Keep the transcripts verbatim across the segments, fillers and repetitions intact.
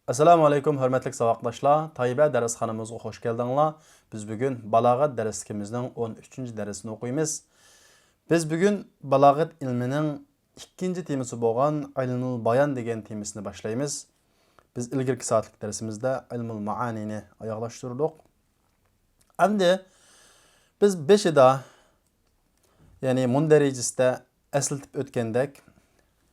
ئەسسالامۇ ئەلەيكۇم، ھۆرمەتلىك ساۋاقداشلار! تايبە دەرسخانىمىزغا خوش كەلدىڭلار. بىز بۈگۈن بالاغەت دەرسلىكىمىزنىڭ ئون ئۈچىنچى دەرسىنى ئوقۇيمىز. بىز بۈگۈن بالاغەت ئىلمىنىڭ ئىككىنچى تېمىسى بولغان ئىلمۇل بايان دېگەن تېمىسىنى باشلايمىز. بىز ئىلگىرىكى سائەتلىك دەرسىمىزدە ئىلمۇل مائانىنى ئاياغلاشتۇردۇق. ئەمدى بىز بېشىدا، يەنى مۇندەرىجىسىدە ئەسلىتىپ ئۆتكەندەك،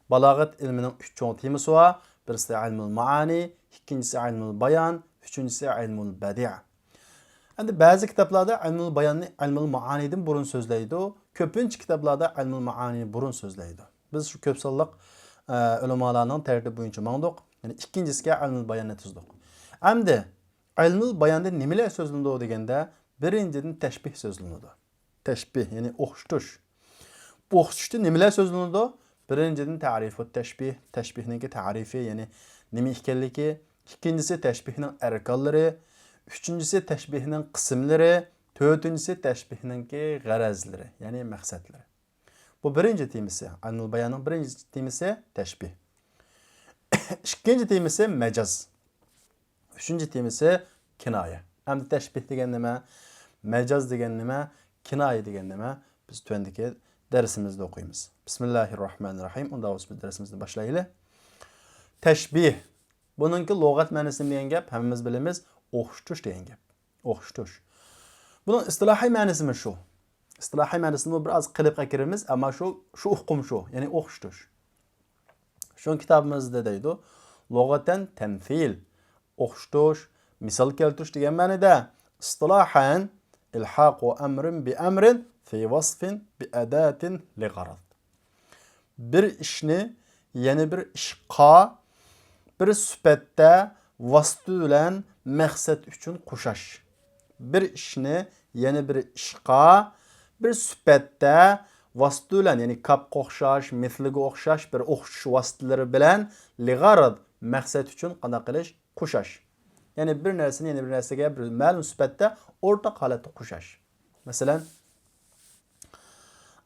بالاغەت ئىلمىنىڭ ئۈچ چوڭ تېمىسى بار. بىرسى ئىلمۇل مائانى، ئىككىنچىسى ئىلمۇل بايان، ئۈچىنچىسى ئىلمۇل بەدىئ. ئەمدى بەزى كىتابلاردا ئىلمۇل باياننى ئىلمۇل مائانىدىن بۇرۇن سۆزلەيدۇ، كۆپىنچە كىتابلاردا ئىلمۇل مائانىنى بۇرۇن سۆزلەيدۇ. بىز شۇ كۆپ سانلىق، ئە، ئۆلىمالارنىڭ تەرتىپى بويىچە ماڭدۇق. يەنى ئىككىنچىسىگە ئىلمۇل باياننى تىزدۇق. ئەمدى ئىلمۇل باياندا نېمىلەر سۆزلىنىدۇ دېگەندە، بىرىنچىدىن تەشبىھ سۆزلىنىدۇ. تەشبىھ، يەنى ئوخشىتىش. ئوخشىتىشتا نېمىلەر سۆزلىنىدۇ؟ بىرىنچىدىن، تەرىفۇ تەشبىھ، تەشبىھنىڭكى تەرىپى، يەنى نېمە ئىكەنلىكى. ئىككىنچىسى، تەشبىھنىڭ ئەركانلىرى. ئۈچىنچىسى، تەشبىھنىڭ قىسىملىرى. تۆتىنچىسى، تەشبىھنىڭكى غەرەزلىرى، يەنى مەقسەتلىرى. بۇ بىرىنچى تېمىسى، ئىلمۇل باياننىڭ بىرىنچى تېمىسى تەشبىھ. ئىككىنچى تېمىسى مەجاز. ئۈچىنچى تېمىسى كىنايە. ئەمدى تەشبىھ دېگەن نېمە؟ مەجاز دېگەن نېمە؟ كىنايە دېگەن نېمە؟ بىز تۆۋەندىكى دەرسىمىزدە ئوقۇيمىز. بىسمىللاھىررەھمانىررەھىم. ئۇنداق بولسا بىز دەرسىمىزنى باشلايلى. تەشبىھ. بۇنىڭكى لۇغەت مەنىسى نېمە دېگەن گەپ؟ ھەممىمىز بىلىمىز، ئوخشىتىش دېگەن گەپ. ئوخشىتىش. بۇنىڭ ئىستىلاھىي مەنىسىمۇ شۇ. ئىستىلاھىي مەنىسىنىمۇ بىر ئاز قېلىپقا كىرىمىز، ئەمما شۇ، شۇ ئۇقۇم شۇ، يەنى ئوخشىتىش. شۇ كىتابىمىزدا دەيدۇ، لۇغەتەن تەمسىل، ئوخشىتىش، مىسال كەلتۈرۈش دېگەن مەنىدە، ئىستىلاھەن ئىلھاقۇ ئەمرىن بىئەمرىن في وصف بأداة لغرض. بىر ئىشنى يەنە بىر ئىشقا، بىر سۈپەتتە، ۋاسىتە بىلەن مەقسەت ئۈچۈن قوشاش. بىر ئىشنى يەنە بىر ئىشقا، بىر سۈپەتتە، ۋاسىتە بىلەن، يەنى كاپقا ئوخشاش، مىسلىگە ئوخشاش بىر ئوخشىتىش ۋاسىتىلىرى بىلەن لىغەرض، مەقسەت ئۈچۈن قانداق قىلىش؟ قوشاش. يەنى بىر نەرسىنى يەنە بىر نەرسىگە بىر مەلۇم سۈپەتتە ئورتاق ھالەتتە قوشاش. مەسىلەن،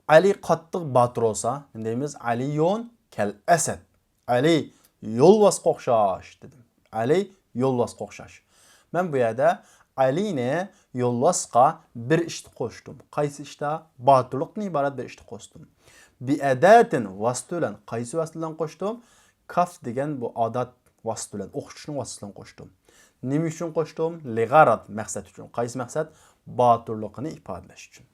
ئەلى قاتتىق باتۇر بولسا، نېمە دەيمىز؟ ئەلىيون كەل ئەسەد. ئەلى يولۋاسقا ئوخشاش دېدىم. ئەلى يولۋاسقا ئوخشاش. مەن بۇ يەردە ئەلىنى يولۋاسقا بىر ئىشتا قوشتۇم. قايسى ئىشتا؟ باتۇرلۇقتىن ئىبارەت بىر ئىشتا قوشتۇم. بىئەداتىن، ۋاسىتە بىلەن. قايسى ۋاسىتە بىلەن قوشتۇم؟ كاف دېگەن بۇ ئادات ۋاسىتە بىلەن، ئوخشىتىشنىڭ ۋاسىتىسى بىلەن قوشتۇم. نېمە ئۈچۈن قوشتۇم؟ لىغەرەز، مەقسەت ئۈچۈن. قايسى مەقسەت؟ باتۇرلۇقىنى ئىپادىلەش ئۈچۈن.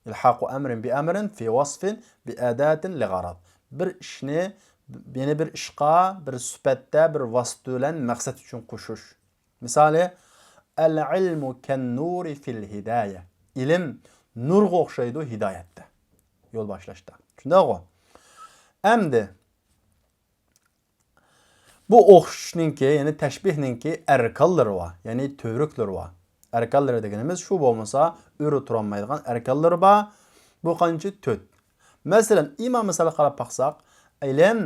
ئىلھاقۇ ئەمرىن بىئەمرىن في وصف بأداة لغرض. بىر ئىشنى يەنە بىر ئىشقا، بىر سۈپەتتە، بىر ۋاسىتە بىلەن مەقسەت ئۈچۈن قوشۇش. مىسالى، العلم كالنور في الهداية. ئىلىم نۇرغا ئوخشايدۇ ھىدايەتتە، يول باشلاشتا. شۇنداقغۇ؟ ئەمدى بۇ ئوخشىتىشنىڭكى، يەنى تەشبىھنىڭكى ئەركانلىرى بار، يەنى تۈۋرۈكلىرى بار. ئەركانلىرى دېگىنىمىز شۇ بولمىسا ئۆرە تۇرالمايدىغان ئەركانلىرى بار. بۇ قانچە؟ تۆت. مەسىلەن، ئىمام مىسالغا قاراپ باقساق، ئىلىم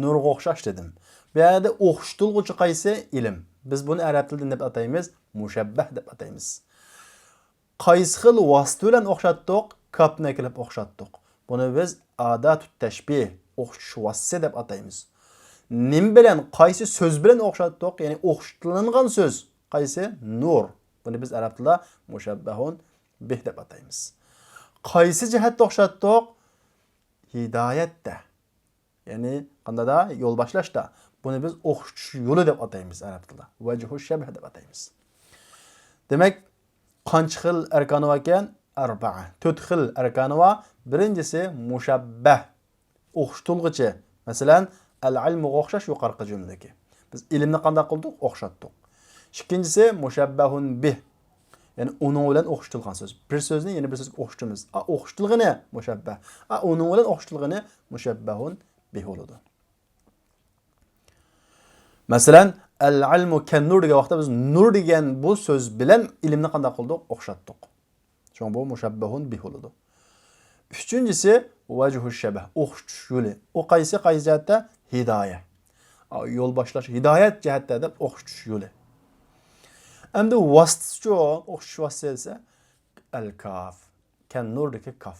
نۇرغا ئوخشاش دېدىم. بۇ يەردە ئوخشىتىلغۇچى قايسى؟ ئىلىم. بىز بۇنى ئەرەب تىلىدا نېمە دەپ ئاتايمىز؟ مۇشەببەھ دەپ ئاتايمىز. قايسى خىل ۋاسىتە بىلەن ئوخشاتتۇق؟ كاپنى ئەكېلىپ ئوخشاتتۇق. بۇنى بىز ئاداتۇت تەشبىھ، ئوخشىتىش ۋاسىتىسى دەپ ئاتايمىز. نېمە بىلەن، قايسى سۆز بىلەن ئوخشاتتۇق؟ يەنى ئوخشىتىلىنغان سۆز قايسى؟ نۇر. بۇنى بىز ئەرەب تىلىدا مۇشەببەھۇن بىھ دەپ ئاتايمىز. قايسى جەھەتتە ئوخشاتتۇق؟ ھىدايەتتە. يەنى قانداقتا؟ يول باشلاشتا. بۇنى بىز ئوخشىتىش يولى دەپ ئاتايمىز ئەرەب تىلىدا. ۋەجھۇ شەبھ دەپ ئاتايمىز. دېمەك، قانچە خىل ئەركانى باركەن؟ ئەربەئە. تۆت خىل ئەركانى بار. بىرىنچىسى مۇشەببەھ، ئوخشىتىلغۇچى. مەسىلەن، ئەل ئىلمۇغا ئوخشاش يۇقىرىقى جۈملىدىكى. بىز ئىلىمنى قانداق قىلدۇق؟ ئوخشاتتۇق. ئىككىنچىسى مۇشەببەھۇن بىھ. يەنى ئۇنىڭ بىلەن ئوخشىتىلغان سۆز. بىر سۆزنى يەنە بىر سۆزگە ئوخشىتىمىز. ئا، ئوخشىتىلغىنى مۇشەببەھ. ئا، ئۇنىڭ بىلەن ئوخشىتىلغىنى مۇشەببەھۇن بىھ بولىدۇ. مەسىلەن، ئەل ئىلمۇ كەن نۇر دېگەن ۋاقىتتا بىز نۇر دېگەن بۇ سۆز بىلەن ئىلىمنى قانداق قىلدۇق؟ ئوخشاتتۇق. شۇڭا بۇ مۇشەببەھۇن بىھ بولىدۇ. ئۈچىنچىسى، ۋەجھۇ شەبەھ، ئوخشىتىش يولى. ئۇ قايسى، قايسى جەھەتتە؟ ھىدايە. ئا، يول باشلاش، ھىدايەت جەھەتتە دەپ ئوخشىتىش يولى. ئەمدى ۋاسىتىسىچۇ، ئوخشىتىش ۋاسىتىسى دېسە، ئەل كاف. كەن نۇردىكى كاف.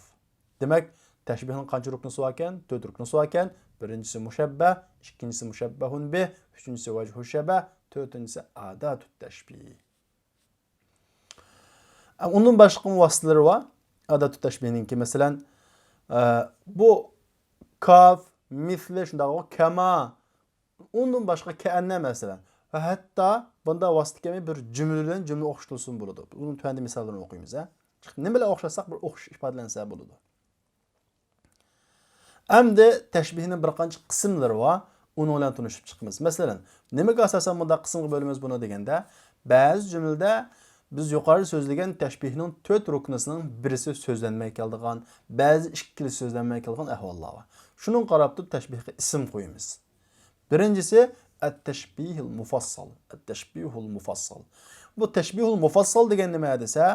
دېمەك، تەشبىھنىڭ قانچە رۇكنىسى باركەن؟ تۆت رۇكنىسى باركەن. بىرىنچىسى مۇشەببەھ، ئىككىنچىسى مۇشەببەھۇن بىھ، ئۈچىنچىسى ۋەجھۇ شەبەھ، تۆتىنچىسى ئاداتۇت تەشبىھ. ئۇنىڭدىن باشقا ۋاسىتىلىرى بار. ئاداتۇت تەشبىھنىڭكى، مەسىلەن، ئە، بۇ كاف، مىسلى، شۇنداقغۇ، كەما، ئۇندىن باشقا كەئەننە، مەسىلەن. ۋە ھەتتا بۇندا ۋاسىتە كەلمەي بىر جۈملە بىلەن جۈملە ئوخشىتىلسىمۇ بولىدۇ. ئۇنىڭ تۆۋەندە مىساللىرىنى ئوقۇيمىز، ھە. نېمە بىلەن ئوخشاتساق بىر ئوخشاش ئىپادىلەنسە بولىدۇ. ئەمدى تەشبىھنىڭ بىر قانچە قىسىملىرى بار، ئۇنىڭ بىلەن تونۇشۇپ چىقىمىز. مەسىلەن، نېمىگە ئاساسەن بۇنداق قىسىمغا بۆلىمىز بۇنى دېگەندە، بەزى جۈملىدە بىز يۇقىرىدا سۆزلىگەن تەشبىھنىڭ تۆت رۇكنىسىنىڭ بىرسى سۆزلەنمەي كېلىدىغان، بەزى ئىككىلىسى سۆزلەنمەي كېلىدىغان ئەھۋاللار بار. شۇنىڭغا قاراپ تۇرۇپ تەشبىھقا ئىسىم قويىمىز. بىرىنچىسى، ئەت-تەشبىھۇل مۇفەسسەل. ئەت-تەشبىھۇل مۇفەسسەل. بۇ تەشبىھۇل مۇفەسسەل دېگەن نېمە دېسە،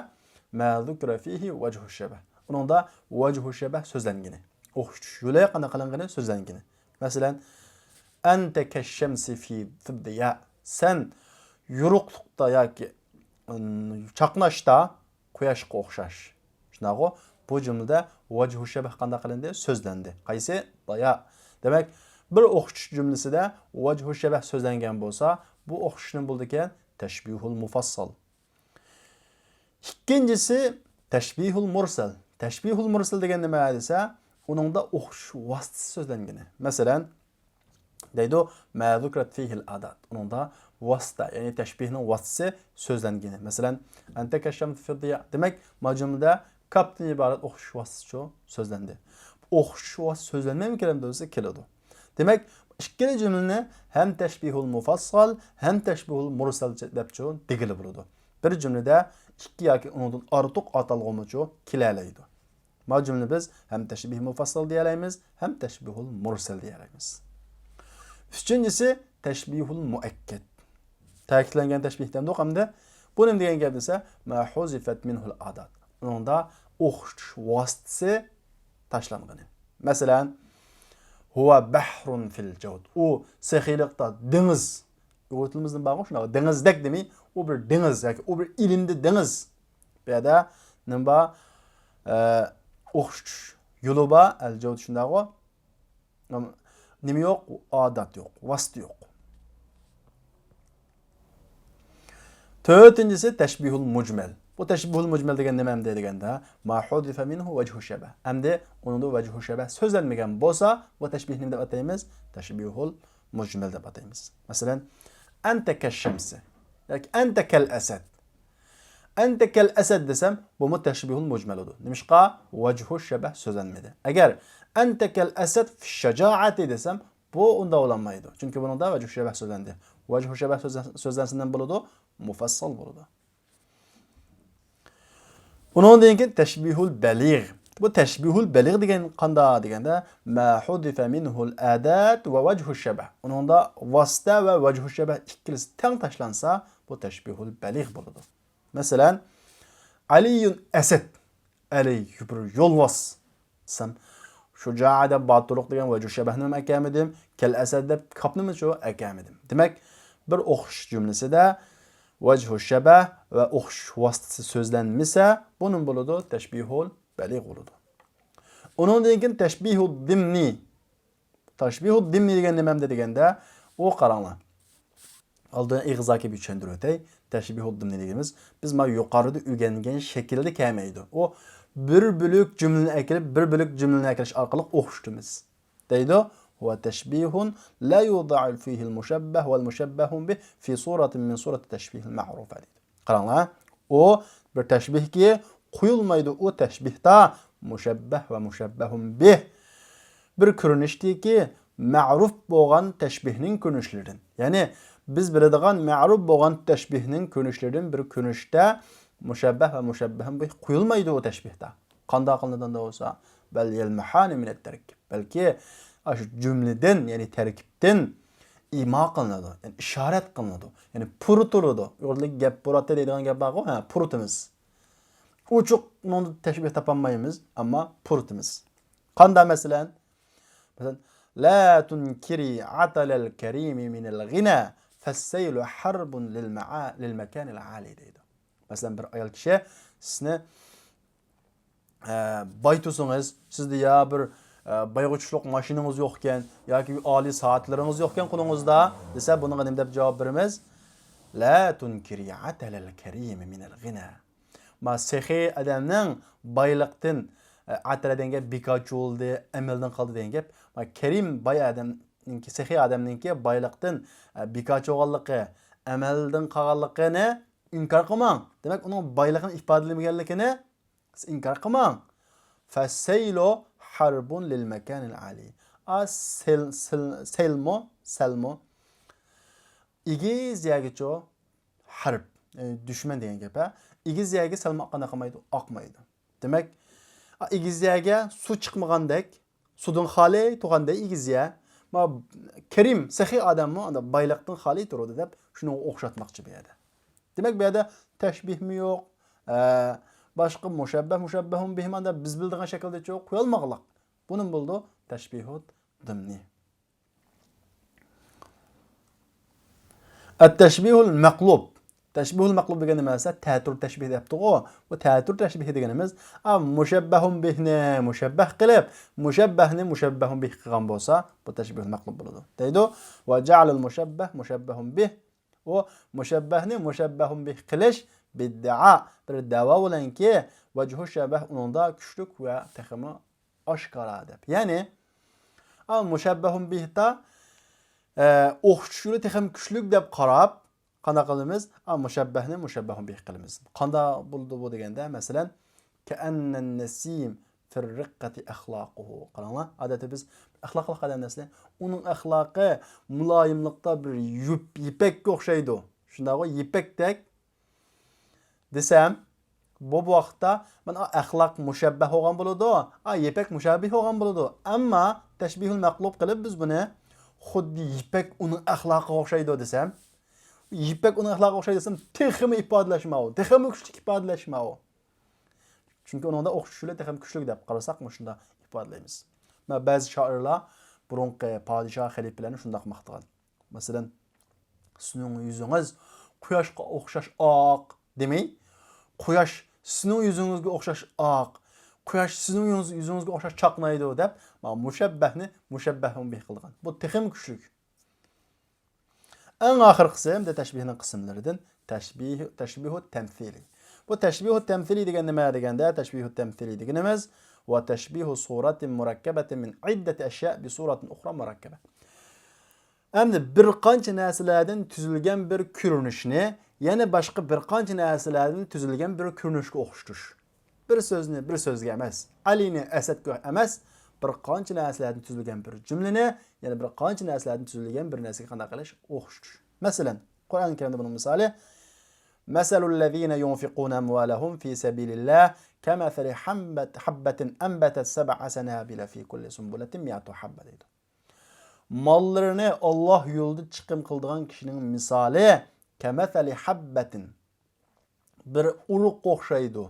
ما زۇكرە فىھى ۋەجھۇ شەبەھ. ئۇنىڭدا ۋەجھۇ شەبەھ سۆزلەنگىنى. ئوخشىتىش يولى قانداق قىلىنغىنى سۆزلەنگىنى. مەسىلەن، ئەنتە كەششەمسى فى، فىددىيا. سەن يورۇقلۇقتا ياكى، ئىم، چاقناشتا قۇياشقا ئوخشاش. شۇنداقغۇ؟ بۇ جۈملىدە ۋەجھۇ شەبەھ قانداق قىلىندى؟ سۆزلەندى. قايسى؟ بايا. دېمەك، بىر ئوخشىتىش جۈملىسىدە ۋەجھۇ شەبەھ سۆزلەنگەن بولسا، بۇ ئوخشىتىش نېمە بولىدىكەن؟ تەشبىھۇل مۇفەسسەل. ئىككىنچىسى، تەشبىھۇل مۇرسەل. تەشبىھۇل مۇرسەل دېگەن نېمە دېسە، ئۇنىڭدا ئوخشىتىش ۋاسىتىسى سۆزلەنگىنى. مەسىلەن، دەيدۇ، ما زۇكرەت فىھىل ئادات. ئۇنىڭدا ۋاسىتە، يەنى تەشبىھنىڭ ۋاسىتىسى سۆزلەنگىنى. مەسىلەن، ئەنتە كەششەمسى فىددىيا. دېمەك، ما جۈملىدە كاپتىن ئىبارەت ئوخشىتىش ۋاسىتىسىچۇ سۆزلەندى. ئوخشىتىش ۋاسىتىسى سۆزلەنمەيمىكەن دېسە كېلىدۇ. دېمەك، ئىككىلا جۈملىنى ھەم تەشبىھۇل مۇفەسسەل، ھەم تەشبىھۇل مۇرسەل دەپچۇ دېگىلى بولىدۇ. بىر جۈملىدە ئىككى ياكى ئۇنىڭدىن ئارتۇق ئاتالغۇمۇچۇ كېلەلەيدۇ. ما جۈملىنى بىز ھەم تەشبىھ مۇفەسسەل دېيەلەيمىز، ھەم تەشبىھۇل مۇرسەل دېيەلەيمىز. ئۈچىنچىسى، تەشبىھۇل مۇئەككەد. تەكىتلەنگەن تەشبىھ دەمدۇق ئەمدى. بۇ نېمە دېگەن گەپ دېسە، ما ھۇزىفەت مىنھۇل ئادات. ئۇنىڭدا ئوخشىتىش ۋاسىتىسى تاشلانغىنى. مەسىلەن، ھۇۋە بەھرۇن فىل جەۋد. ئۇ سېخىيلىقتا دېڭىز. ئۇيغۇر تىلىمىزدا بارغۇ شۇنداق، دېڭىزدەك دېمەي، ئۇ بىر دېڭىز ياكى ئۇ بىر ئىلىمدە دېڭىز. بۇ يەردە نېمە بار؟ ئە، ئوخشىتىش يولى بار، ئەل جەۋد شۇنداقغۇ. نېمە يوق؟ ئادات يوق، ۋاسىتە يوق. تۆتىنچىسى تەشبىھۇل مۇجمەل. بۇ تەشبىھۇل مۇجمەل دېگەن نېمە ئەمدى دېگەندە، ما ھۇزىفە مىنھۇ ۋەجھۇ شەبەھ. ئەمدى ئۇنىڭدا ۋەجھۇ شەبەھ سۆزلەنمىگەن بولسا، بۇ تەشبىھ نېمە دەپ ئاتايمىز؟ تەشبىھۇل مۇجمەل دەپ ئاتايمىز. مەسىلەن، ئەنتە كەششەمسى ياكى ئەنتە كەل ئەسەد. ئەنتە كەل ئەسەد دېسەم، بۇمۇ تەشبىھۇل مۇجمەل بولىدۇ. نېمىشقا؟ ۋەجھۇ شەبەھ سۆزلەنمىدى. ئەگەر ئەنتە كەل ئەسەد فىش شاجائەتى دېسەم، بۇ ئۇنداق بولالمايدۇ. چۈنكى بۇنىڭدا ۋەجھۇ شەبەھ سۆزلەندى. ۋەجھۇ شەبەھ سۆزلەن-، سۆزلەنسە نېمە بولىدۇ؟ مۇفەسسەل بولىدۇ. ئۇنىڭدىن كېيىن تەشبىھۇل بەلىغ. بۇ تەشبىھۇل بەلىغ دېگەن قانداق دېگەندە، ما ھۇزىفە مىنھۇل ئادات ۋە ۋەجھۇ شەبەھ. ئۇنىڭدا ۋاسىتە ۋە ۋەجھۇ شەبەھ ئىككىلىسى تەڭ تاشلانسا، بۇ تەشبىھۇل بەلىغ بولىدۇ. مەسىلەن، ئەلىيۇن ئەسەد. ئەلى بىر يولۋاس دېسەم، شۇجائە دەپ باتۇرلۇق دېگەن ۋەجھۇ شەبەھنىمۇ ئەكەلمىدىم، كەل ئەسەد دەپ كاپنىمۇچۇ ئەكەلمىدىم. دېمەك، بىر ئوخشىتىش جۈملىسىدە ۋەجھۇ شەبەھ ۋە ئوخشىتىش ۋاسىتىسى سۆزلەنمىسە، بۇ نېمە بولىدۇ؟ تەشبىھۇل بەلىغ بولىدۇ. ئۇنىڭدىن كېيىن تەشبىھۇ دىمنى. تەشبىھۇ دىمنى دېگەن نېمەمدە دېگەندە، ئۇ قاراڭلار. ئالدىن ئېغىزدىكى بىر چۈشەندۈرۈپ ئۆتەي. تەشبىھۇ دىمنى دېگىنىمىز، بىز مانا يۇقىرىدا ئۆگەنگەن شەكىلدە كەلمەيدۇ. ئۇ بىر بۆلەك جۈملىنى ئەكېلىپ، بىر بۆلەك جۈملىنى ئەكېلىش ئارقىلىق ئوخشىتىمىز. دەيدۇ، ھۇۋە تەشبىھۇن لا يۇزەئۇ فىھىل مۇشەببەھ ۋەل مۇشەببەھۇن بىھ فى سۇرەتىن مىن سۇرەتىت تەشبىھىل مەئرۇفە دەيدۇ. قاراڭلار، ئۇ بىر تەشبىھكى قويۇلمايدۇ، ئۇ تەشبىھتا مۇشەببەھ ۋە مۇشەببەھۇن بىھ بىر كۆرۈنۈشتىكى مەئرۇپ بولغان تەشبىھنىڭ كۆرۈنۈشلىرىدىن. يەنى بىز بىلىدىغان مەئرۇپ بولغان تەشبىھنىڭ كۆرۈنۈشلىرىدىن بىر كۆرۈنۈشتە مۇشەببەھ ۋە مۇشەببەھۇن بىھ قويۇلمايدۇ ئۇ تەشبىھتا. قانداق قىلىنىدۇ ئۇندا بولسا؟ بەل يەلمەھانى مىنەت تەركىب. بەلكى ئاشۇ جۈملىدىن، يەنى تەركىبتىن ئىما قىلىنىدۇ، يەنى ئىشارەت قىلىنىدۇ، يەنى پۇرىتىلىدۇ. ئۇيغۇردا گەپ پۇراتتى دەيدىغان گەپ بارغۇ، ھە، پۇرىتىمىز. ئوچۇق ئۇنىڭدا تەشبىھ تاپالمايمىز، ئەمما پۇرىتىمىز. قاندا مەسىلەن؟ مەسىلەن، لا تۇنكىرى ئاتالەل كەرىمى مىنەل غىنا، فەسسەيلۇ ھەربۇن لىل مەئا-، لىل مەكانىل ئالىي دەيدۇ. مەسىلەن، بىر ئايال كىشى سىزنى، ئە، باي تۇرسىڭىز، سىزدە يا بىر، ئە، بايغا چۈشلۈك ماشىنىڭىز يوقكەن ياكى ئالىي سائەتلىرىڭىز يوقكەن قولىڭىزدا دېسە، بۇنىڭغا نېمە دەپ جاۋاب بېرىمىز؟ لا تنكري عتل الكريم من الغنى. ما سېخىي ئادەمنىڭ بايلىقتىن، ئە، ئەتىلە دېگەن گەپ بىكارچى بولدى، ئەمەلدىن قالدى دېگەن گەپ. ما كەرىم باي ئادەمنىڭكى، سېخىي ئادەمنىڭكى بايلىقتىن، ئە، بىكارچى بولغانلىقى، ئەمەلدىن قالغانلىقىنى ئىنكار قىلماڭ. دېمەك، ئۇنىڭ بايلىقىنى ئىپادىلىمىگەنلىكىنى سىز ئىنكار قىلماڭ. فالسيل حرب للمكان العالي. ئا، سېل، سېل، سېلمۇ، سەلمۇ. ئېگىز يەرگىچۇ، ھەرب، يەنى دۈشمەن دېگەن گەپ، ھە. ئېگىز يەرگە سەلمۇ ئاققاندەك قىلمايدۇ، ئاقمايدۇ. دېمەك، ئا، ئېگىز يەرگە سۇ چىقمىغاندەك، سۇدىن خالىي تۇرغاندەك ئېگىز يەر. ما، كەرىم، سېخىي ئادەممۇ ئانداق بايلىقتىن خالىي تۇرىدۇ دەپ، شۇنىڭغا ئوخشاتماقچى بۇ يەردە. دېمەك، بۇ يەردە تەشبىھمۇ يوق، ئە، باشقا مۇشەببەھ، مۇشەببەھۇن بىھمۇ دەپ بىز بىلىدىغان شەكىلدە چوق قويالمىغانلىق. بۇنىمۇ بولىدۇ تەشبىھۇ دىمنى. ئەت-تەشبىھۇل مەقلۇب. تەشبىھۇل مەقلۇب دېگەن نېمە دېسە، تەتۈر تەشبىھ دەپتىغۇ. بۇ تەتۈر تەشبىھ دېگىنىمىز، ئا، مۇشەببەھۇن بىھنى مۇشەببەھ قىلىپ، مۇشەببەھنى مۇشەببەھۇن بىھ قىلغان بولسا، بۇ تەشبىھۇل مەقلۇب بولىدۇ. دەيدۇ، ۋە جەئەلەل مۇشەببەھ مۇشەببەھۇن بىھ. ئۇ مۇشەببەھنى مۇشەببەھۇن بىھ قىلىش بىددەئا، بىر دەۋا بىلەنكى، ۋەجھۇ شەبەھ ئۇنىڭدا كۈچلۈك ۋە تېخىمۇ ئاشكارا دەپ. يەنى، ئا، مۇشەببەھۇن بىھتا، ئە، ئوخشىتىش يولى تېخىمۇ كۈچلۈك دەپ قاراپ، قانداق قىلىمىز؟ ئا، مۇشەببەھنى مۇشەببەھۇن بىھ قىلىمىز. قانداق بولىدۇ بۇ دېگەندە، مەسىلەن، كەئەننەن نەسىم فىررىققەتى ئەخلاقۇھۇ. قاراڭلار، ئادەتتە بىز ئەخلاقلىق ئادەم دەيسىلەر، ئۇنىڭ ئەخلاقى مۇلايىملىقتا بىر يۈپ، يىپەككە ئوخشايدۇ. شۇنداقغۇ، يىپەكتەك دېسەم، بۇ، بۇ ۋاقىتتا مانا ئەخلاق مۇشەببەھ بولغان بولىدۇ، ئا، يىپەك مۇشەببىھ بولغان بولىدۇ. ئەمما تەشبىھۇل مەقلۇب قىلىپ بىز بۇنى خۇددى يىپەك ئۇنىڭ ئەخلاقىغا ئوخشايدۇ دېسەم، يىپەك ئۇنىڭ ئەخلاقىغا ئوخشايدۇ دېسەم، تېخىمۇ ئىپادىلەش ماۋۇ، تېخىمۇ كۈچلۈك ئىپادىلەش ماۋۇ. چۈنكى ئۇنىڭدا ئوخشىتىش يولى تېخىمۇ كۈچلۈك دەپ قارىساق، مۇشۇنداق ئىپادىلەيمىز. مانا بەزى شائىرلار بۇرۇنقى پادىشاھ، خەلىپىلەرنى شۇنداق ماختىغان. مەسىلەن، سىزنىڭ يۈزىڭىز قۇياشقا ئوخشاش ئاق دېمەي، قۇياش سىزنىڭ يۈزىڭىزگە ئوخشاش ئاق، قۇياش سىزنىڭ يۈزىڭىز-، يۈزىڭىزگە ئوخشاش چاقنايدۇ دەپ، مانا مۇشەببەھنى مۇشەببەھۇن بىھ قىلغان. بۇ تېخىمۇ كۈچلۈك. ئەڭ ئاخىرقىسى، ئەمدى تەشبىھنىڭ قىسىملىرىدىن تەشبىھ، تەشبىھۇ تەمسىلىي. بۇ تەشبىھۇ تەمسىلىي دېگەن نېمە دېگەندە، تەشبىھۇ تەمسىلىي دېگىنىمىز، ۋە تەشبىھۇ سۇرەتىن مۇرەككەبەتىن مىن ئىددەتى ئەشيا بى سۇرەتىن ئۇخرا مۇرەككەبە. ئەمدى بىر قانچە نەرسىلەردىن تۈزۈلگەن بىر كۆرۈنۈشنى يەنە باشقا بىر قانچە نەرسىلەردىن تۈزۈلگەن بىر كۆرۈنۈشكە ئوخشىتىش. بىر سۆزنى بىر سۆزگە ئەمەس، ئەلىنى ئەسەدكە ئەمەس، بىر قانچە نەرسىلەردىن تۈزۈلگەن بىر جۈملىنى يەنە بىر قانچە نەرسىلەردىن تۈزۈلگەن بىر نەرسىگە قانداق قىلىش؟ ئوخشىتىش. مەسىلەن، قۇرئان كەرىمدە بۇنىڭ مىسالى، مەسەلۇللەزىنە يۇنفىقۇنە ئەمۋالەھۇم فى سەبىلىللاھ كەمەسەلى ھەببەت-، ھەببەتىن ئەنبەتەت سەبئە سەنابىلە فى كۇللى سۇنبۇلەتىن مىئەتۇ ھەببە دەيدۇ. ماللىرىنى ئاللاھ يولىدا چىقىم قىلىدىغان كىشىنىڭ مىسالى كەمەسەلى ھەببەتىن، بىر ئۇرۇققا ئوخشايدۇ.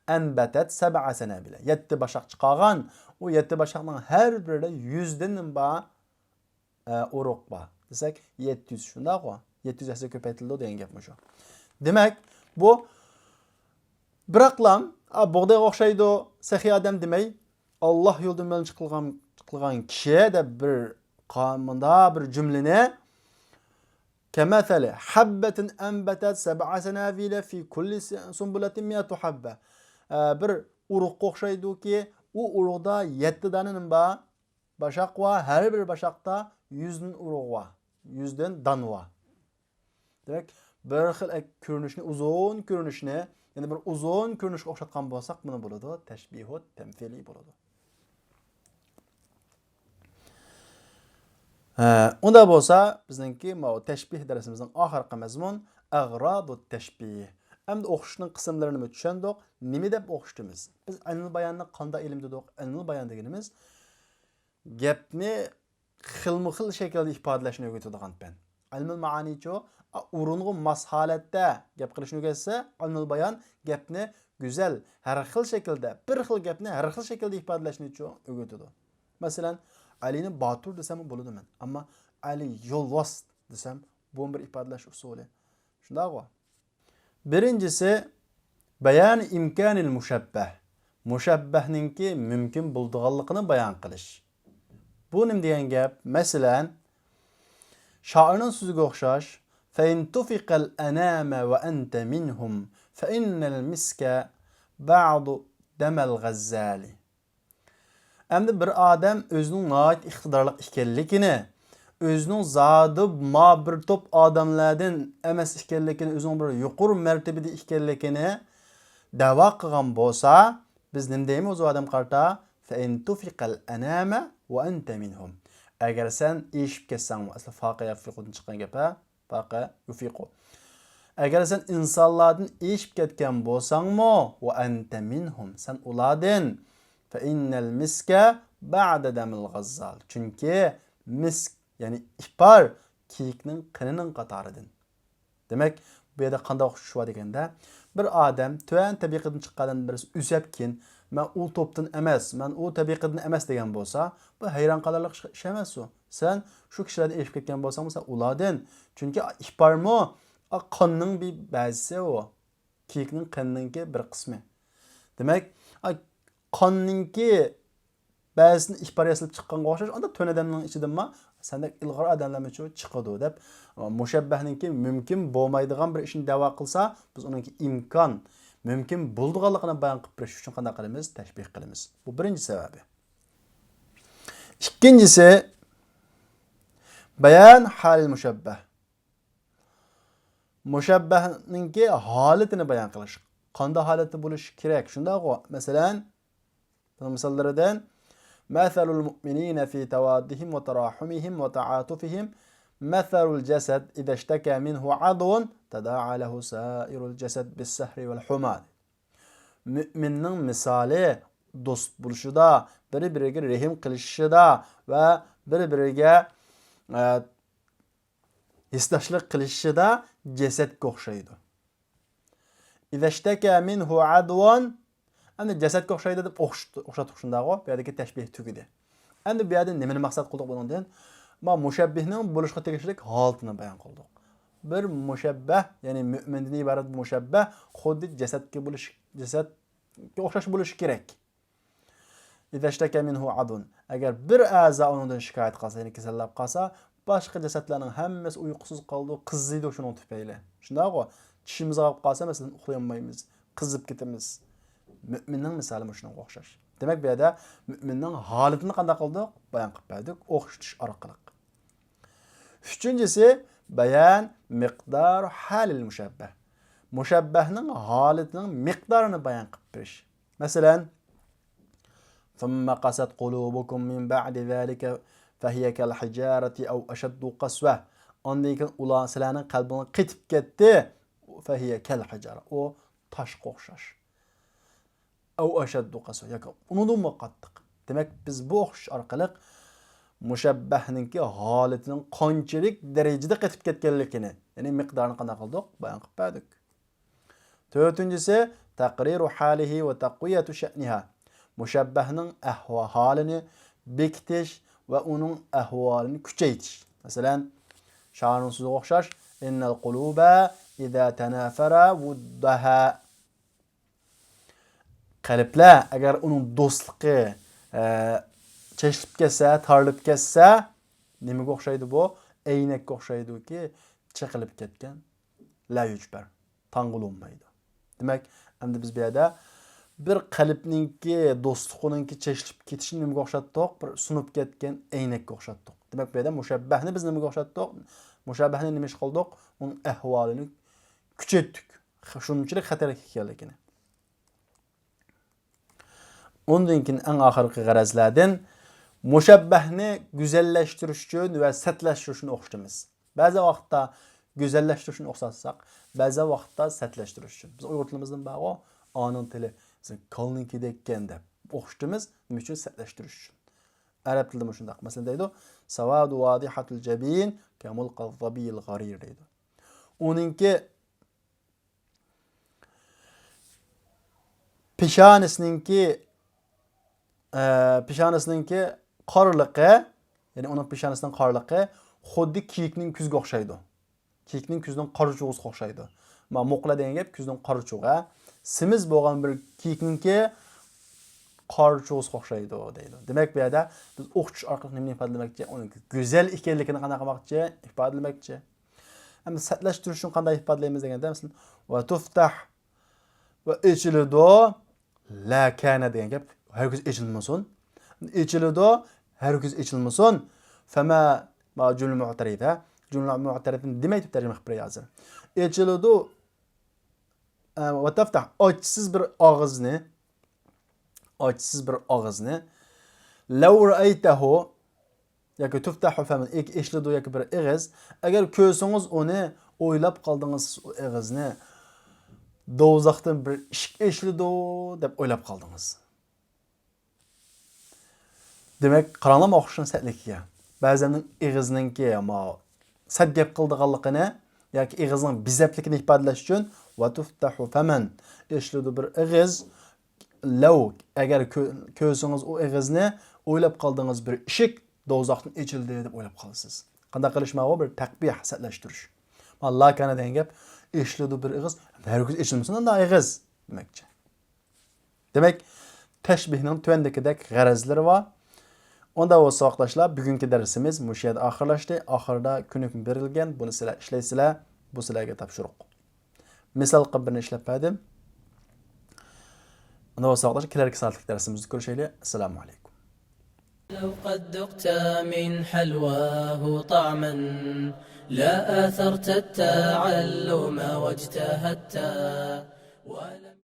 ئەنبەتەت سەبئە سەنابىلە، يەتتە باشاق چىقارغان، ئۇ يەتتە باشاقنىڭ ھەر بىرىدە يۈزدىن نېمە بار؟ ئە، ئۇرۇق بار دېسەك، يەتتە يۈز، شۇنداققۇ؟ يەتتە يۈز ھەسسە كۆپەيتىلىدۇ دېگەن گەپ مۇشۇ. دېمەك، بۇ بىراقلام، ئا، بۇغدايغا ئوخشايدۇ، سېخىي ئادەم دېمەي، ئاللاھ يولىدا مەلچ قىلغان، قىلغان كىشى دەپ بىر قا-، مۇنداق بىر جۈملىنى، كەمەسەلى ھەببەتىن ئەنبەتەت سەبئە سەنابىلە فى كۇللى سۇنبۇلەتىن مىئەتۇ ھەببە. ئە، بىر ئۇرۇققا ئوخشايدۇكى، ئۇ ئۇرۇقتا يەتتە دانە نېمە بار؟ باشاق بار، ھەر بىر باشاقتا يۈزدىن ئۇرۇق بار، يۈزدىن دان بار. دېمەك، بىر خىل ئەك-، كۆرۈنۈشنى، ئۇزۇن كۆرۈنۈشنى، يەنى بىر ئۇزۇن كۆرۈنۈشكە ئوخشاتقان بولساق، بۇنى بولىدۇ، تەشبىھۇ تەمسىلىي بولىدۇ. ھە، ئۇنداق بولسا، بىزنىڭكى ماۋۇ تەشبىھ دەرسىمىزنىڭ ئاخىرقى مەزمۇن، ئەغرادۇ تەشبىھ. ئەمدى ئوخشىتىشنىڭ قىسىملىرىنىمۇ چۈشەندۇق. نېمە دەپ ئوخشىتىمىز؟ بىز ئەلمۇل باياننى قانداق ئىلىم دېدۇق؟ ئەلمۇل بايان دېگىنىمىز، گەپنى خىلمۇ خىل شەكىلدە ئىپادىلەشنى ئۆگىتىدىغان پەن. ئەلمۇل مائانىچۇ، ئورۇنغا ماس ھالەتتە گەپ قىلىشنى ئۆگەتسە، ئەلمۇل بايان گەپنى گۈزەل، ھەر خىل شەكىلدە، بىر خىل گەپنى ھەر خىل شەكىلدە ئىپادىلەشنىچۇ ئۆگىتىدۇ. مەسىلەن، ئەلىنى باتۇر دېسەممۇ بولىدۇ مەن، ئەمما ئەلى يولۋاس دېسەم، بۇمۇ بىر ئىپادىلەش ئۇسۇلى. شۇنداقغۇ؟ بىرىنچىسى، بەيان ئىمكانىل مۇشەببەھ. مۇشەببەھنىڭكى مۇمكىن بولىدىغانلىقىنى بايان قىلىش. بۇ نېمە دېگەن گەپ؟ مەسىلەن، شائىرنىڭ سۆزىگە ئوخشاش، فَإِن تُفِقَ الْأَنَامَ وَأَنْتَ مِنْهُمْ فَإِنَّ الْمِسْكَ بَعْدُ دَمَ الْغَزَّالِ. ئەمدى بىر ئادەم ئۆزىنىڭ ناھايىتى ئىقتىدارلىق ئىكەنلىكىنى، ئۆزىنىڭ زادى ما بىر توپ ئادەملەردىن ئەمەس ئىكەنلىكىنى، ئۆزىنىڭ بىر يۇقىرى مەرتىبىدە ئىكەنلىكىنى دەۋا قىلغان بولسا، بىز نېمە دەيمىز ئۇ ئادەمگە قارىتا؟ فَإِن تُفِقَ الْأَنَامَ وَأَنْتَ مِنْهُمْ. ئەگەر سەن ئېشىپ كەتسەڭمۇ، ئەسلى فاقە يەفىقۇدىن چىققان گەپ ھە. فاقە يۇفىقۇ. ئەگەر سەن ئىنسانلاردىن ئېشىپ كەتكەن بولساڭمۇ، وَأَنْتَ مِنْهُمْ، سەن ئۇلاردىن، فَإِنَّ الْمِسْكَ بَعْدُ دَمِ الْغَزَّالِ، چۈنكى مىسك، يەنى ئىپار، كېيىكنىڭ قېنىنىڭ قاتارىدىن. دېمەك، بۇ يەردە قانداق ئوخشىشىش بار دېگەندە، بىر ئادەم تۆۋەن تەبىقىدىن چىققان ئادەم بىرسى ئۆسەپكىن، مەن ئۇ توپتىن ئەمەس، مەن ئۇ تەبىقىدىن ئەمەس دېگەن بولسا، بۇ ھەيران قالارلىق ئىش، ئىش ئەمەس ئۇ. سەن شۇ كىشىلەردىن ئېشىپ كەتكەن بولساڭمۇ، سەن ئۇلاردىن. چۈنكى ئىپارمۇ قاننىڭ بىر بەزىسى ئۇ. كېيىكنىڭ قېنىنىڭكى بىر قىسمى. دېمەك، قاننىڭكى بەزىسىنى ئىپار ياسىلىپ چىققانغا ئوخشاش، ئاندا تۆت ئادەمنىڭ ئىچىدىنمۇ سەندەك ئىلغار ئادەملەرمۇچۇ چىقىدۇ دەپ، مۇشەببەھنىڭكى مۇمكىن بولمايدىغان بىر ئىشنى دەۋا قىلسا، بىز ئۇنىڭكى ئىمكان، مۇمكىن بولىدىغانلىقىنى بايان قىلىپ بېرىش ئۈچۈن قانداق قىلىمىز؟ تەشبىھ قىلىمىز. بۇ بىرىنچى سەۋەبى. ئىككىنچىسى، بەيان ھالىل مۇشەببەھ. مۇشەببەھنىڭكى ھالىتىنى بايان قىلىش. قانداق ھالەتتە بولۇشى كېرەك؟ شۇنداقغۇ؟ مەسىلەن، بۇنىڭ مىساللىرىدىن، مەسەلۇل مۇئمىنىنە فى تەۋاددىھىم ۋە تەراھۇمىھىم ۋە تەئاتۇفىھىم مەسەلۇل جەسەد ئىزەشتەكە مىنھۇ ئەزۋۇن تەدائە لەھۇ سائىرۇل جەسەد بىسسەھرى ۋەل ھۇمە. مۇئمىننىڭ مىسالى دوست بولۇشىدا، بىر-بىرىگە رەھىم قىلىشىشىدا ۋە بىر-بىرىگە، ئە، ھېسداشلىق قىلىشىشىدا جەسەتكە ئوخشايدۇ. ئىزەشتەكە مىنھۇ ئەزۋۇن. ئەمدى جەسەتكە ئوخشايدۇ دەپ ئوخش-، ئوخشاتتۇق شۇنداقغۇ؟ بۇ يەردىكى تەشبىھ تۈگىدى. ئەمدى بۇ يەردىن نېمىنى مەقسەت قىلدۇق بۇنىڭدىن؟ ما مۇشەببىھنىڭ بولۇشقا تېگىشلىك ھالىتىنى بايان قىلدۇق. بىر مۇشەببەھ، يەنى مۆمىندىن ئىبارەت مۇشەببەھ خۇددى جەسەتكە بولۇش، جەسەتكە ئوخشاش بولۇشى كېرەك. ئىزەشتەكە مىنھۇ ئەزۋۇن. ئەگەر بىر ئەزا ئۇنىڭدىن شىكايەت قىلسا، يەنى كېسەللەپ قالسا، باشقا جەسەتلەرنىڭ ھەممىسى ئۇيقۇسىز قالىدۇ، قىزىيدۇ شۇنىڭ تۈپەيلى. شۇنداقغۇ؟ چىشىمىز ئاغرىپ قالسا، مەسىلەن، ئۇخلىيالمايمىز، قىزىپ كېتىمىز. مۆمىننىڭ مىسالى مۇشۇنىڭغا ئوخشاش. دېمەك، بۇ يەردە مۆمىننىڭ ھالىتىنى قانداق قىلدۇق؟ بايان قىلىپ بەردۇق، ئوخشىتىش ئارقىلىق. ئۈچىنچىسى، بەيان مىقدار ھالىل مۇشەببەھ. مۇشەببەھنىڭ ھالىتىنىڭ مىقدارىنى بايان قىلىپ بېرىش. مەسىلەن، ثم قست قلوبكم من بعد ذلك فهي كالحجارة أو أشد قسوة. ئاندىن كېيىن ئۇلار سىلەرنىڭ قەلبىڭلار قېتىپ كەتتى. فهي كالحجارة. ئۇ تاشقا ئوخشاش. أو أشد قسوة. ياكى ئۇنىڭدىنمۇ قاتتىق. دېمەك، بىز بۇ ئوخشىتىش ئارقىلىق مۇشەببەھنىڭكى ھالىتىنىڭ قانچىلىك دەرىجىدە قېتىپ كەتكەنلىكىنى، يەنى مىقدارىنى قانداق قىلدۇق؟ بايان قىلىپ بەردۇق. تۆتىنچىسى، تەقرىرۇ ھالىھى ۋە تەقۋىيەتۇ شەئنىھا. مۇشەببەھنىڭ ئەھۋا-، ھالىنى بېكىتىش ۋە ئۇنىڭ ئەھۋالىنى كۈچەيتىش. مەسىلەن، شائىرنىڭ سۆزىگە ئوخشاش، إن القلوب إذا تنافر ودها. قەلبلەر ئەگەر ئۇنىڭ دوستلۇقى، ئە، چېچىلىپ كەتسە، تارىلىپ كەتسە، نېمىگە ئوخشايدۇ بۇ؟ ئەينەككە ئوخشايدۇكى، چېقىلىپ كەتكەن، لا يۇجبەر، تاڭغىلى بولمايدۇ. دېمەك، ئەمدى بىز بۇ يەردە بىر قەلبنىڭكى، دوستلۇقىنىڭكى چېچىلىپ كېتىشىنى نېمىگە ئوخشاتتۇق؟ بىر سۇنۇپ كەتكەن ئەينەككە ئوخشاتتۇق. دېمەك، بۇ يەردە مۇشەببەھنى بىز نېمىگە ئوخشاتتۇق؟ مۇشەببەھنى نېمە ئىش قىلدۇق؟ ئۇنىڭ ئەھۋالىنى كۈچەيتتۇق. شۇنچىلىك خەتەرلىك ئىكەنلىكىنى. ئۇندىن كېيىن ئەڭ ئاخىرقى غەرەزلەردىن مۇشەببەھنى گۈزەللەشتۈرۈش ئۈچۈن ۋە سەتلەشتۈرۈش ئۈچۈن ئوخشىتىمىز. بەزى ۋاقىتتا گۈزەللەشتۈرۈش ئۈچۈن ئوخشاتساق، بەزى ۋاقىتتا سەتلەشتۈرۈش ئۈچۈن. بىز ئۇيغۇر تىلىمىزدىن بارغۇ، ئانىڭ تىلى، مەسىلەن، كالىنىڭكىدەككەن دەپ ئوخشىتىمىز. نېمە ئۈچۈن؟ سەتلەشتۈرۈش ئۈچۈن. ئەرەب تىلىدىمۇ شۇنداق. مەسىلەن، دەيدۇ، سەۋادۇ ۋازىھەتۇل جەبىن كەمۇلقەز زەبىيىل غەرىر دەيدۇ. ئۇنىڭكى پېشانىسىنىڭكى، ئە، پېشانىسىنىڭكى قارىلىقى، يەنى ئۇنىڭ پېشانىسىنىڭ قارىلىقى خۇددى كېيىكنىڭ كۆزىگە ئوخشايدۇ. كېيىكنىڭ كۆزىنىڭ قارىچۇغىسىغا ئوخشايدۇ. ما، مۇقلە دېگەن گەپ كۆزىنىڭ قارىچۇغى. سېمىز بولغان بىر كېيىكنىڭكى قارىچۇغىسىغا ئوخشايدۇ دەيدۇ. دېمەك، بۇ يەردە بىز ئوخشاش ئارقىلىق نېمىنى ئىپادىلىمەكچى؟ ئۇنىڭ گۈزەل ئىكەنلىكىنى قانداق قىلماقچى؟ ئىپادىلىمەكچى. ئەمدى سەتلەشتۈرۈشنى قانداق ئىپادىلەيمىز دېگەندە، مەسىلەن، ۋە تۇفتەھ، ۋە ئېچىلىدۇ، لا كان دېگەن گەپ، ھەرگىز ئېچىلمىسۇن. ئېچىلىدۇ، ھەرگىز ئېچىلمىسۇن. فما، ما جۈملە مۇئتەرىزە، جۈملە مۇئتەرىزە دېمەي دەپ تەرجىمە قىلىپ بېرەي ھازىر. ئېچىلىدۇ، ئە، ۋە تەفتەھ، ئاچسىز بىر ئاغزىنى، ئاچسىز بىر ئاغزىنى، لەۋ رەئەيتەھۇ، ياكى تۇفتەھۇ فەمۇن، ئېچىلىدۇ ياكى بىر ئېغىز. ئەگەر كۆرسىڭىز ئۇنى، ئويلاپ قالدىڭىز سىز ئۇ ئېغىزنى، دوزاختىن بىر ئىشىك ئېچىلىدۇ دەپ ئويلاپ قالدىڭىز. دېمەك، قاراڭلار ئوخشىشىڭ سەتلىكىگە. بەزەننىڭ ئېغىزنىڭكى ما سەت گەپ قىلىدىغانلىقىنى ياكى ئېغىزنىڭ بىزەپلىكىنى ئىپادىلەش ئۈچۈن، ۋە تۇفتەھۇ فەمەن، ئېچىلىدۇ بىر ئېغىز، لەۋ، ئەگەر كۆ-، كۆرسىڭىز ئۇ ئېغىزنى، ئويلاپ قالدىڭىز بىر ئىشىك دوزاختىن ئېچىلدى دەپ ئويلاپ قالىسىز. قانداق قىلىش ماۋۇ؟ بىر تەقبىھ، سەتلەشتۈرۈش. ما لا كان دېگەن گەپ، ئېچىلىدۇ بىر ئېغىز، ھەرگىز ئېچىلمىسۇن ئانداق ئېغىز دېمەكچى. دېمەك، تەشبىھنىڭ تۆۋەندىكىدەك غەرەزلىرى بار. ئۇندا بولسا ساۋاقداشلار، بۈگۈنكى دەرسىمىز مۇشۇ يەردە ئاخىرلاشتى. ئاخىرىدا كۆنۈكمە بېرىلگەن، بۇنى سىلەر ئىشلەيسىلەر، بۇ سىلەرگە تاپشۇرۇق. مىسال قىلىپ بىرنى ئىشلەپ بەردىم. ئۇندا بولسا ساۋاقداشلار، كېلەركى سائەتلىك دەرسىمىزدە كۆرۈشەيلى. ئەسسالامۇ ئەلەيكۇم. لو قد ذقت من حلواه طعما، لا آثرت التعلم واجتهدت.